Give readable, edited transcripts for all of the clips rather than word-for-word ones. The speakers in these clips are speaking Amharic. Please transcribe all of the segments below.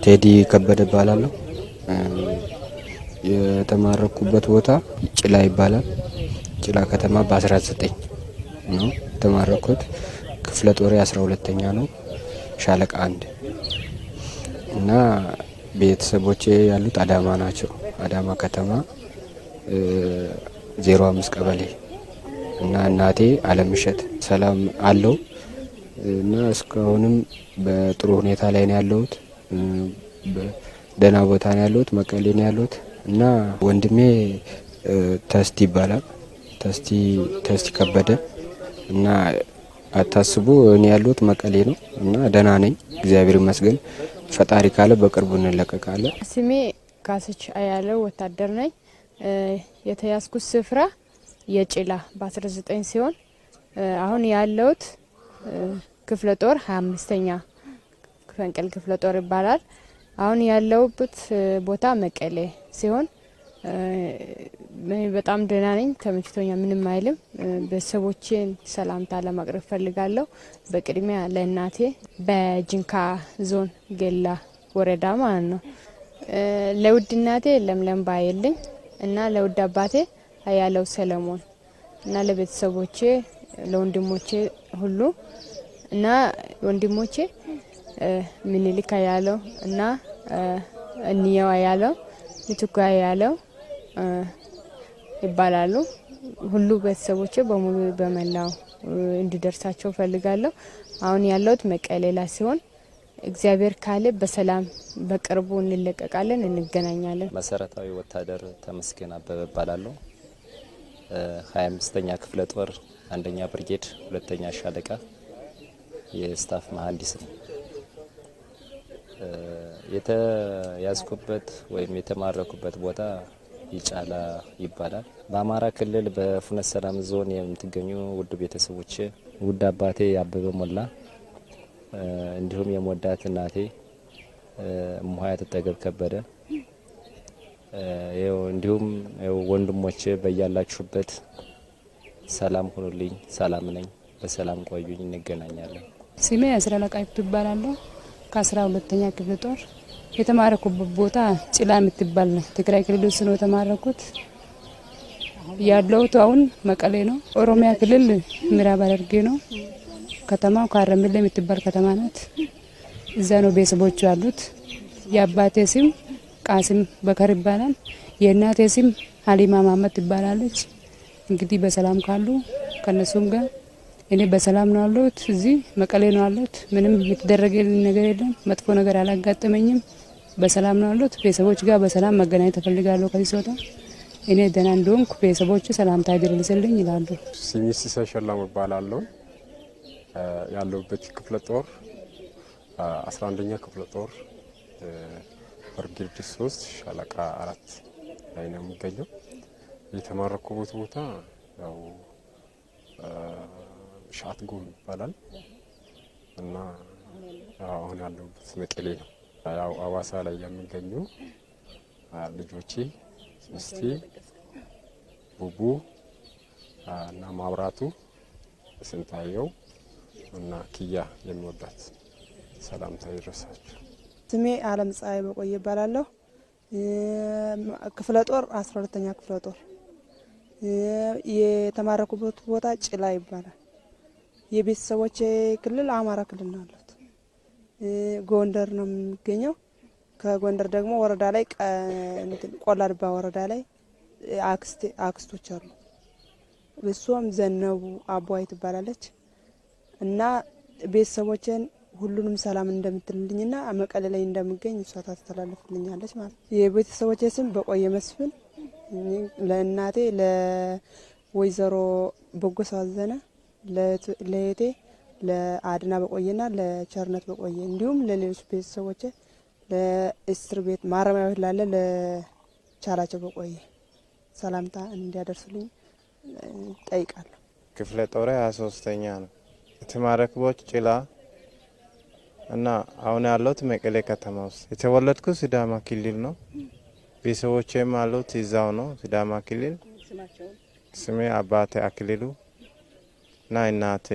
ቴዲ ከበደ እባላለሁ። የተማረኩበት ቦታ ጭላ ይባላል። ጭላ ከተማ በ19 ነው የተማረኩት። ክፍለ ጦሬ 12ኛ ነው፣ ሻለቃ 1 እና ቤተሰቦቼ ያሉት አዳማ ናቸው። አዳማ ከተማ 05 ቀበሌ እና እናቴ አለምሸት ሰላም አለው እና እስካሁንም በጥሩ ሁኔታ ላይ ነው ያለሁት። ደህና ቦታ ነው ያለሁት። መቀሌ ነው ያለሁት እና ወንድሜ ተስቲ ይባላል። ተስቲ ተስቲ ከበደ እና አታስቡ፣ እኔ ያለሁት መቀሌ ነው እና ደህና ነኝ፣ እግዚአብሔር ይመስገን። ፈጣሪ ካለ በቅርቡ እንለቀቃለን። ስሜ ካሰች አያለው ወታደር ነኝ። የተያዝኩት ስፍራ የጭላ በ19 ሲሆን አሁን ያለሁት ክፍለ ጦር 25ኛ ፈንቅል ክፍለ ጦር ይባላል። አሁን ያለሁበት ቦታ መቀሌ ሲሆን በጣም ደህና ነኝ፣ ተመችቶኛል፣ ምንም አይልም። ቤተሰቦቼን ሰላምታ ለማቅረብ ፈልጋለሁ። በቅድሚያ ለእናቴ በጅንካ ዞን ጌላ ወረዳ ማለት ነው። ለውድ እናቴ ለምለም ባየልኝ እና ለውድ አባቴ አያለው ሰለሞን እና ለቤተሰቦቼ ለወንድሞቼ ሁሉ እና ወንድሞቼ ምኒልክ አያለው እና እንየው አያለው ምትኩ አያለው ይባላሉ። ሁሉ ቤተሰቦቼ በሙሉ በመላው እንዲደርሳቸው ፈልጋለሁ። አሁን ያለሁት መቀሌ ላይ ሲሆን እግዚአብሔር ካለ በሰላም በቅርቡ እንለቀቃለን፣ እንገናኛለን። መሰረታዊ ወታደር ተመስገን አበበ እባላለሁ። 25ኛ ክፍለ ጦር አንደኛ ብርጌድ ሁለተኛ ሻለቃ የስታፍ መሀንዲስ ነው። የተያዝኩበት ወይም የተማረኩበት ቦታ ይጫላ ይባላል። በአማራ ክልል በፍኖተ ሰላም ዞን የምትገኙ ውድ ቤተሰቦቼ፣ ውድ አባቴ አበበ ሞላ እንዲሁም የሞዳት እናቴ እሙሀያ ተጠገብ ከበደ እንዲሁም ወንድሞቼ በያላችሁበት ሰላም ሁኑልኝ። ሰላም ነኝ። በሰላም ቆዩኝ። እንገናኛለን። ስሜ አስር አለቃ ይብቱ ይባላለሁ። ከ12ኛ ክፍለ ጦር የተማረኩበት ቦታ ጭላ የምትባል ነው። ትግራይ ክልል ውስጥ ነው የተማረኩት። ያለሁት አሁን መቀሌ ነው። ኦሮሚያ ክልል ምዕራብ ሐረርጌ ነው። ከተማው ካረሚሌ የምትባል ከተማ ናት። እዛ ነው ቤተሰቦቹ ያሉት። የአባቴ ስም ቃሲም በከር ይባላል። የእናቴ ስም ሀሊማ ማመት ትባላለች። እንግዲህ በሰላም ካሉ ከነሱም ጋር እኔ በሰላም ነው ያለሁት። እዚህ መቀሌ ነው ያለሁት። ምንም የተደረገልኝ ነገር የለም። መጥፎ ነገር አላጋጠመኝም። በሰላም ነው ያለሁት። ቤተሰቦች ጋር በሰላም መገናኘት እፈልጋለሁ። ከዚህ ስወጣ እኔ ደህና እንደሆንኩ ቤተሰቦቹ ሰላምታ ይድረስልኝ ይላሉ። ስሜ ሲሳይ ሸላሙ እባላለሁ። ያለሁበት ክፍለ ጦር 11ኛ ክፍለ ጦር ብርጌድ 3 ሻለቃ 4 ላይ ነው የሚገኘው። የተማረኩበት ቦታ ያው ሻት ጎም ይባላል እና አሁን ያለሁበት መቀሌ ነው። ያው አዋሳ ላይ የሚገኙ ልጆቼ ሚስቴ፣ ቡቡ እና ማብራቱ ስንታየው እና ኪያ የሚወዳት ሰላምታ ይድረሳችሁ። ስሜ አለም ፀሐይ በቆየ ይባላለሁ። ክፍለ ጦር 12ኛ ክፍለ ጦር የተማረኩበት ቦታ ጭላ ይባላል። የቤተሰቦቼ ክልል አማራ ክልል ነው ያሉት። ጎንደር ነው የሚገኘው። ከጎንደር ደግሞ ወረዳ ላይ ቆላድባ ወረዳ ላይ አክስቶች አሉ። እሷም ዘነቡ አቧይ ትባላለች። እና ቤተሰቦቼን ሁሉንም ሰላም እንደምትልልኝና መቀሌ ላይ እንደምገኝ እሷ ታስተላልፍልኛለች ማለት ነው። የቤተሰቦቼ ስም በቆየ መስፍን፣ ለእናቴ ለወይዘሮ ቦጎሰው አዘነ፣ ለእህቴ ለአድና በቆየና ለቸርነት በቆየ እንዲሁም ለሌሎች ቤተሰቦቼ ለእስር ቤት ማረሚያ ቤት ላለ ለቻላቸው በቆየ ሰላምታ እንዲያደርሱልኝ ጠይቃለሁ። ክፍለ ጦር 23ኛ ነው። የተማረክቦች ጭላ እና አሁን ያለሁት መቀሌ ከተማ ውስጥ። የተወለድኩት ሲዳማ ክልል ነው። ቤተሰቦቼም ያሉት እዛው ነው ሲዳማ ክልል። ስሜ አባቴ አክሊሉ እና እናቴ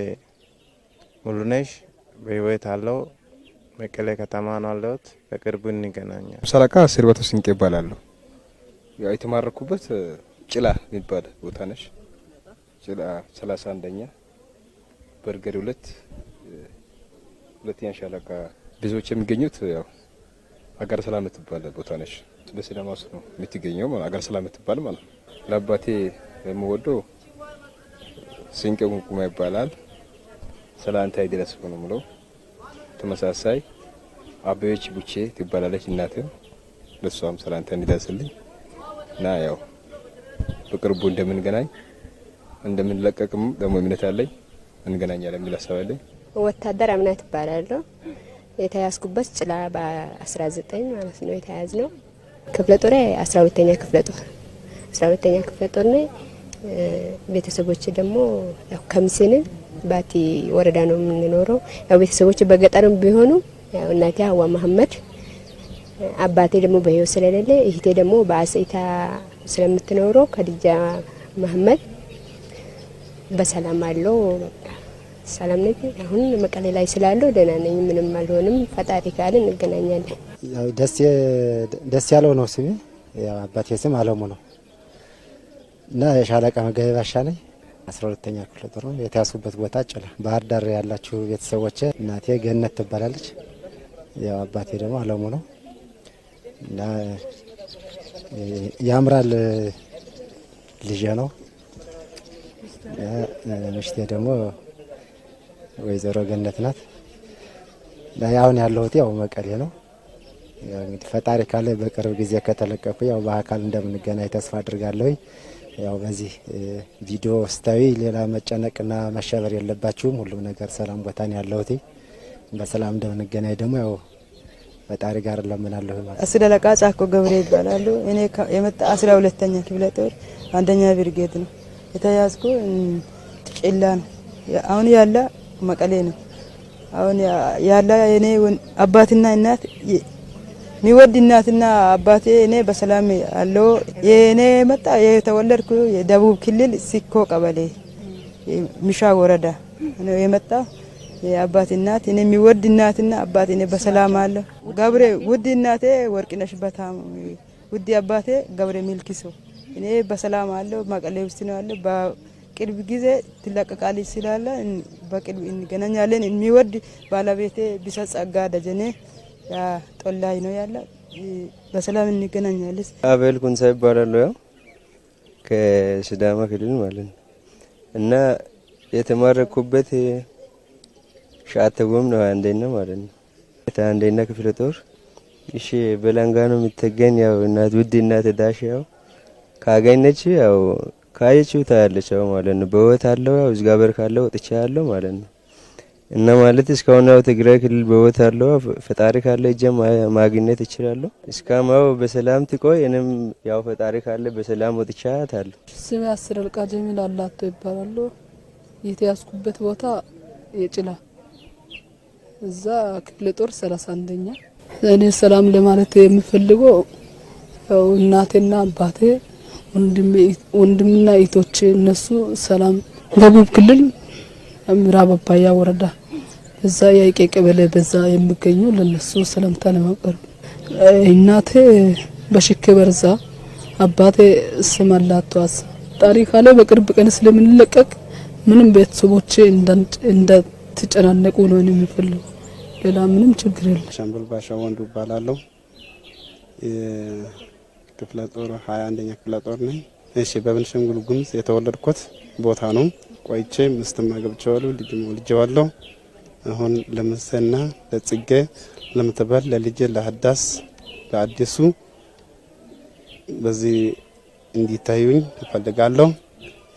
ሙሉነሽ በህይወት አለው። መቀሌ ከተማ ነው ያለሁት። በቅርቡ እንገናኛለን። ሻለቃ ሲርበቶ ስንቄ ይባላለሁ። ያው የተማረኩበት ጭላ የሚባል ቦታ ነች። ጭላ 31ኛ በርገድ 2 ሁለተኛ ሻለቃ። ብዙዎች የሚገኙት ያው አገረ ሰላም የምትባል ቦታ ነች። በሲዳማ ውስጥ ነው የምትገኘው፣ አገረ ሰላም የምትባል ማለት ነው። ለአባቴ የምወደው ስንቄ ቁንቁማ ይባላል። ሰላምታ ይድረስ ነው የምለው። ተመሳሳይ አበበች ቡቼ ትባላለች እናትም፣ ለሷም ሰላምታ እንዲደርስልኝ እና ያው በቅርቡ እንደምንገናኝ እንደምንለቀቅም ደግሞ እምነት አለኝ። እንገናኛለን የሚል ሀሳብ አለኝ። ወታደር አምናት እባላለሁ። የተያዝኩበት ጭላ በ19 ማለት ነው የተያዝ ነው። ክፍለ ጦር 12ኛ ክፍለ ጦር 12ኛ ክፍለ ጦር ነኝ። ቤተሰቦች ደግሞ ያው ከምሴን ባቲ ወረዳ ነው የምንኖረው። ያው ቤተሰቦች በገጠርም ቢሆኑ ያው እናቴ ሀዋ መሀመድ፣ አባቴ ደግሞ በህይወት ስለሌለ እህቴ ደግሞ በአሰይታ ስለምትኖረው ከድጃ መሀመድ በሰላም አለው። በቃ ሰላም ነኝ። አሁን መቀሌ ላይ ስላለው ደህና ነኝ። ምንም አልሆንም። ፈጣሪ ካለ እንገናኛለን። ያው ደስ ያለው ነው ስሜ። ያው አባቴ ስም አለሙ ነው እና የሻለቃ መጋቢ ባሻ ነኝ። 12ኛ ክፍለ ጦር ነው የተያዝኩበት ቦታ ጭላ። ባህር ዳር ያላችሁ ቤተሰቦቼ እናቴ ገነት ትባላለች። ያው አባቴ ደግሞ አለሙ ነው እና ያምራል ልጄ ነው። ምሽቴ ደግሞ ወይዘሮ ገነት ናት። አሁን ያለሁት ያው መቀሌ ነው። ያው እንግዲህ ፈጣሪ ካለ በቅርብ ጊዜ ከተለቀኩ ያው በአካል እንደምንገናኝ ተስፋ አድርጋለሁ። ያው በዚህ ቪዲዮ ስታዩ ሌላ መጨነቅና መሸበር የለባችሁም። ሁሉም ነገር ሰላም ቦታ ነው ያለሁት። በሰላም እንደምንገናኝ ደግሞ ያው ፈጣሪ ጋር እለምናለሁ ማለት ነው። አስር አለቃ ጫኮ ገብሬ ይባላሉ። እኔ የመጣ 12ኛ ክፍለ ጦር አንደኛ ብርጌድ ነው የተያዝኩ። ጭላ ነው አሁን ያለ መቀሌ ነው። አሁን ያለ እኔ አባትና እናት የሚወድ እናትና አባቴ እኔ በሰላም አለው። የኔ መጣ የተወለድኩ የደቡብ ክልል ሲኮ ቀበሌ ሚሻ ወረዳ ነው የመጣ። የአባት እናት እኔ የሚወድ እናትና አባት እኔ በሰላም አለ። ገብሬ ውድ እናቴ ወርቅነሽ በታም፣ ውድ አባቴ ገብሬ ሚልኪሶ እኔ በሰላም አለው። መቀሌ ውስጥ ነው ያለው። በቅርብ ጊዜ ትለቀቃለች ስላለ በቅርብ እንገናኛለን። የሚወድ ባለቤቴ ቢሰጸጋ ደጀኔ ያ ጦላይ ነው ያለ። በሰላም እንገናኛለን። አቤል ኩንሳ ይባላሉ። ያው ከሲዳማ ክልል ማለት ነው እና የተማረኩበት ሻተጎም ነው አንደኛ ማለት ነው። አንደኛ ክፍለ ጦር እሺ፣ በላንጋ ነው የምትገኝ። ያው እናት ውድ እናት ዳሽ ያው ካገኘች ያው ካየችው ታያለች ያው ማለት ነው። በህይወት አለው ያው እግዚአብሔር ካለው ወጥቼ ያለው ማለት ነው። እና ማለት እስካሁን ያው ትግራይ ክልል በህይወት አለው፣ ፈጣሪ ካለ እጄ ማግኘት እችላለሁ። እስካሁን ያው በሰላም ትቆይ፣ እኔም ያው ፈጣሪ ካለ በሰላም ወጥቼ አያታለሁ። ስሜ አስር አለቃ ጀሚል አላቶ ይባላሉ። የተያዝኩበት ቦታ የጭላ እዛ ክፍለ ጦር 31ኛ። እኔ ሰላም ለማለት የምፈልገው ያው እናቴና አባቴ ወንድምና እህቶቼ እነሱ ሰላም ደቡብ ክልል ምዕራብ አባያ ወረዳ በዛ የአይቄ ቀበሌ በዛ የሚገኙ ለነሱ ሰላምታ ለማቅረብ፣ እናቴ በሽኬ በርዛ፣ አባቴ ስም አላቷስ። ፈጣሪ ካለ በቅርብ ቀን ስለምንለቀቅ ምንም ቤተሰቦቼ እንዳትጨናነቁ ነው የሚፈልገው። ሌላ ምንም ችግር የለም። ሻምበል ባሻ ወንዱ እባላለሁ። ክፍለ ጦር 21ኛ ክፍለ ጦር ነኝ። እሺ፣ በቤንሻንጉል ጉሙዝ የተወለድኩት ቦታ ነው። ቆይቼ ሚስትም አግብቼዋለሁ፣ ልጅም ወልጄዋለሁ። አሁን ለምስና ለጽጌ ለምትባል ለልጄ ለሀዳስ ለአዲሱ በዚህ እንዲታዩኝ እፈልጋለሁ።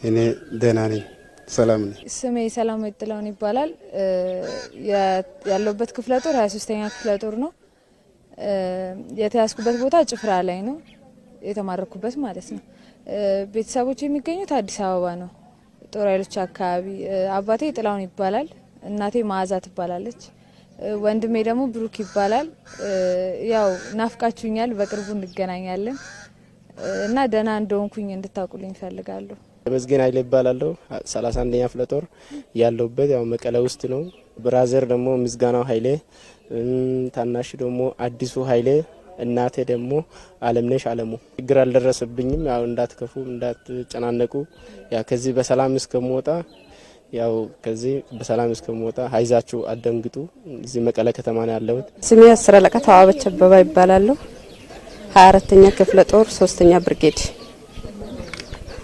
እኔ ደህና ነኝ፣ ሰላም ነኝ። ስሜ ሰላማዊት ጥላሁን ይባላል። ያለሁበት ክፍለ ጦር 23ኛ ክፍለ ጦር ነው። የተያዝኩበት ቦታ ጭፍራ ላይ ነው የተማረኩበት ማለት ነው። ቤተሰቦች የሚገኙት አዲስ አበባ ነው፣ ጦር ኃይሎች አካባቢ። አባቴ ጥላሁን ይባላል። እናቴ መዓዛ ትባላለች። ወንድሜ ደግሞ ብሩክ ይባላል። ያው ናፍቃችሁኛል፣ በቅርቡ እንገናኛለን እና ደህና እንደሆንኩኝ እንድታውቁልኝ እፈልጋለሁ። ተመስገን ኃይሌ እባላለሁ። 31ኛ ክፍለ ጦር ያለሁበት ያው መቀለ ውስጥ ነው። Brother ደግሞ ምስጋናው ኃይሌ፣ ታናሽ ደግሞ አዲሱ ኃይሌ፣ እናቴ ደግሞ አለምነሽ አለሙ። ችግር አልደረሰብኝም። ያው እንዳትከፉ እንዳትጨናነቁ፣ ያ ከዚህ በሰላም እስከምወጣ፣ ያው ከዚህ በሰላም እስከምወጣ አይዟችሁ፣ አትደንግጡ። እዚህ መቀለ ከተማ ነው ያለሁት። ስሜ አስር አለቃ ተዋበች አበባ ይባላለሁ። 24ኛ ክፍለ ጦር ሶስተኛ ብርጌድ።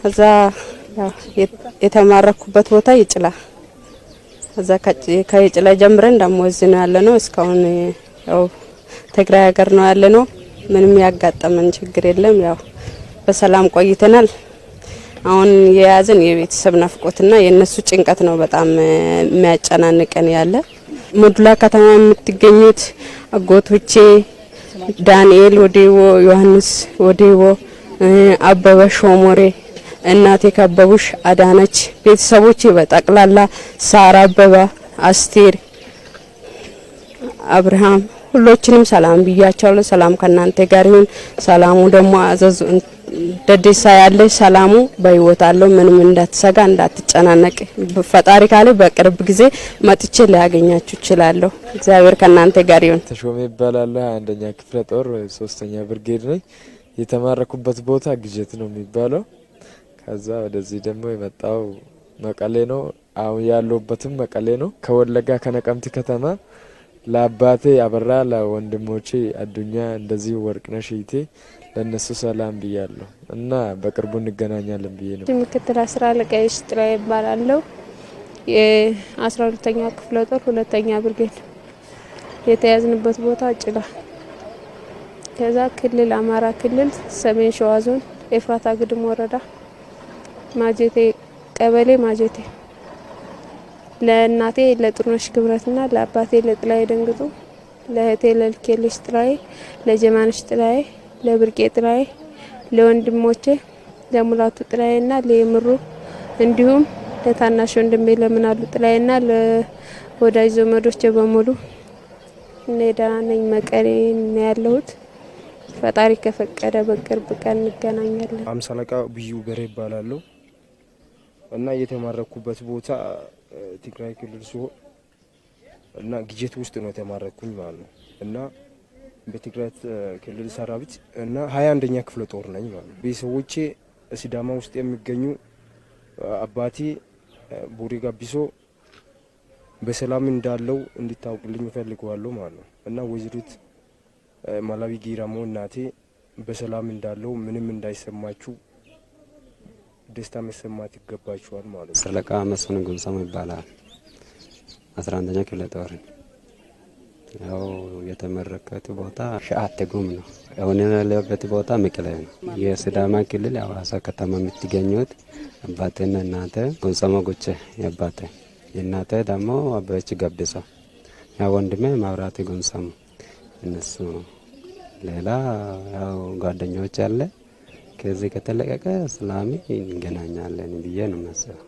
እዛ የተማረኩበት ቦታ ይጭላ፣ እዛ ከይጭላ ጀምረን ደግሞ እዚህ ነው ያለነው። እስካሁን ያው ትግራይ ሀገር ነው ያለነው። ምንም ያጋጠመን ችግር የለም። ያው በሰላም ቆይተናል። አሁን የያዘን የቤተሰብ ናፍቆትና የእነሱ ጭንቀት ነው በጣም የሚያጨናንቀን ያለ። ሙድላ ከተማ የምትገኙት አጎቶቼ ዳንኤል ወዴዎ፣ ዮሐንስ ወዴዎ፣ አበበ ሾሞሬ፣ እናቴ ከበቡሽ አዳነች፣ ቤተሰቦቼ በጠቅላላ ሳራ አበበ፣ አስቴር አብርሃም፣ ሁሎችንም ሰላም ብያቸዋለሁ። ሰላም ከእናንተ ጋር ይሁን። ሰላሙ ደግሞ አዘዙ ደዴሳ ያለ ሰላሙ በህይወት አለው። ምንም እንዳትሰጋ እንዳትጨናነቅ፣ ፈጣሪ ካለ በቅርብ ጊዜ መጥቼ ሊያገኛችሁ እችላለሁ። እግዚአብሔር ከእናንተ ጋር ይሁን። ተሾሜ ይባላለሁ። 21ኛ ክፍለ ጦር ሶስተኛ ብርጌድ ነኝ። የተማረኩበት ቦታ ግጀት ነው የሚባለው። ከዛ ወደዚህ ደግሞ የመጣው መቀሌ ነው። አሁን ያለሁበትም መቀሌ ነው። ከወለጋ ከነቀምት ከተማ ለአባቴ አበራ፣ ለወንድሞቼ አዱኛ፣ እንደዚህ ወርቅነሽ እህቴ፣ ለእነሱ ሰላም ብያለሁ እና በቅርቡ እንገናኛለን ብዬ ነው። ምክትል አስር አለቃ የሽጥላ ይባላለሁ። የ12ኛ ክፍለ ጦር ሁለተኛ ብርጌድ፣ የተያዝንበት ቦታ ጭላ፣ ከዛ ክልል አማራ ክልል ሰሜን ሸዋ ዞን ኤፍራታ ግድም ወረዳ ማጀቴ ቀበሌ ማጀቴ። ለእናቴ ለጥሩነሽ ክብረትና ለአባቴ ለጥላዬ ደንግጡ፣ ለእህቴ ለልኬልሽ ጥላዬ፣ ለጀማነሽ ጥላዬ፣ ለብርቄ ጥላዬ፣ ለወንድሞቼ ለሙላቱ ጥላዬና ለየምሩ፣ እንዲሁም ለታናሽ ወንድሜ ለምናሉ ጥላዬና ለወዳጅ ዘመዶቼ በሙሉ። እኔ ደህና ነኝ። መቀሌ ነው ያለሁት። ፈጣሪ ከፈቀደ በቅርብ ቀን እንገናኛለን። አምሳ አለቃ ብዩ በሬ ይባላለሁ እና የተማረኩበት ቦታ ትግራይ ክልል ሲሆን እና ግጀት ውስጥ ነው የተማረኩኝ ማለት ነው፣ እና በትግራይ ክልል ሰራዊት እና 21ኛ ክፍለ ጦር ነኝ ማለት ነው። ቤተሰቦቼ ሲዳማ ውስጥ የሚገኙ አባቴ ቡሪ ጋቢሶ በሰላም እንዳለው እንዲታወቅልኝ እፈልገዋለሁ ማለት ነው፣ እና ወይዘሪት ማላዊ ጊራሞ እናቴ በሰላም እንዳለው ምንም እንዳይሰማችሁ ደስታ መሰማት ይገባችኋል ማለት ነው። አስር አለቃ መስፍን ጉንሰሞ ይባላል። 11ኛ ክፍለ ጦር፣ ያው የተመረከት ቦታ ሸአቴ ጉም ነው። አሁን ያለበት ቦታ መቀሌ ነው። የሲዳማ ክልል ሐዋሳ ከተማ የምትገኙት አባቴና እናቴ ጉንሰሞ ጉቼ የአባቴ፣ የእናቴ ደግሞ አበበች ጋቢሶ፣ ያው ወንድሜ መብራቴ ጉንሰሞ፣ እነሱ ነው። ሌላ ያው ጓደኞች አለ። ከዚህ ከተለቀቀ ሰላም እንገናኛለን ብዬ ነው የማስበው።